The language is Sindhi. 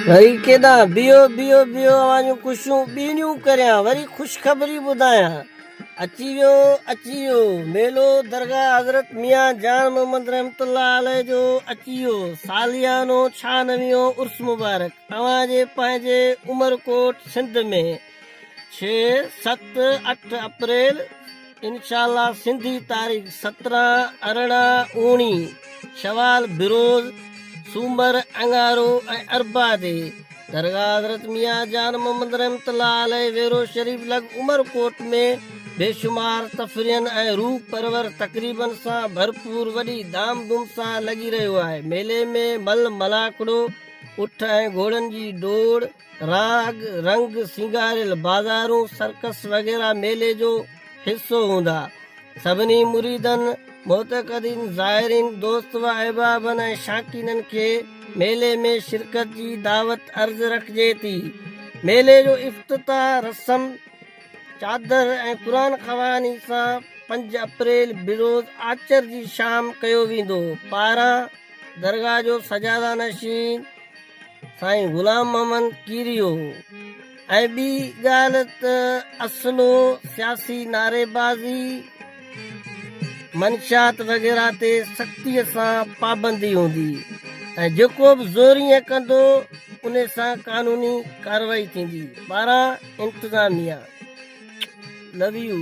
وري ڪيڏانهن بيهو بيهو بيهو اوهان جون خوشيون ٻيڻيون ڪريان وري خوشخبري ٻڌايان اچي ويو اچي ويو ميلو درگاهه حضرت ميان جان محمد رحمت الله عليه جو اچي ويو ساليانو ڇهانويون عرس مبارڪ اوهان جي پنهنجي عمرڪوٽ سنڌ ۾ 6 7 8 اپريل انشاء الله سنڌي تاريخ 17 18 اوڻي شوال بروز سومر اڱارو ۽ اربع تي درگاهه حضرت ميان جان محمد رحمت الله عليه ويرو شريف لڳ عمرڪوٽ ۾ بيشمار تفريحن ۽ روح پرور تقريبن سان ڀرپور وڏي ڌام ڌوم سان لڳي رهيو آهي ميلي ۾ مل ملاکڙو اٺ ۽ گهوڙن جي ڊوڙ راڳ رنگ، سينگاريل بازارون، سرڪس وغيره ميلي جو حصو هوندا. سڀني مريدن، معتقدين، زائرين، دوست و احبابن ۽ شاڪينن کي ميلي ۾ شرڪت جي دعوت عرض رکجي ٿي. ميلي جو افتتاح رسم چادر ۽ قرآن خواني سان پنج اپريل بروز آچر جي شام ڪيو ويندو. پاران درگاهه جو سجاده نشين سائين غلام محمد ڪيريو هو ۽ ٻي ڳالهه ته اصلو سياسي نعريبازي، منشيات وغيره تي سختيء سان پابندي هوندي ۽ جيڪو به زوريء ڪندو ان سان قانوني ڪارروائي ٿيندي. پاران انتظاميه. Love you.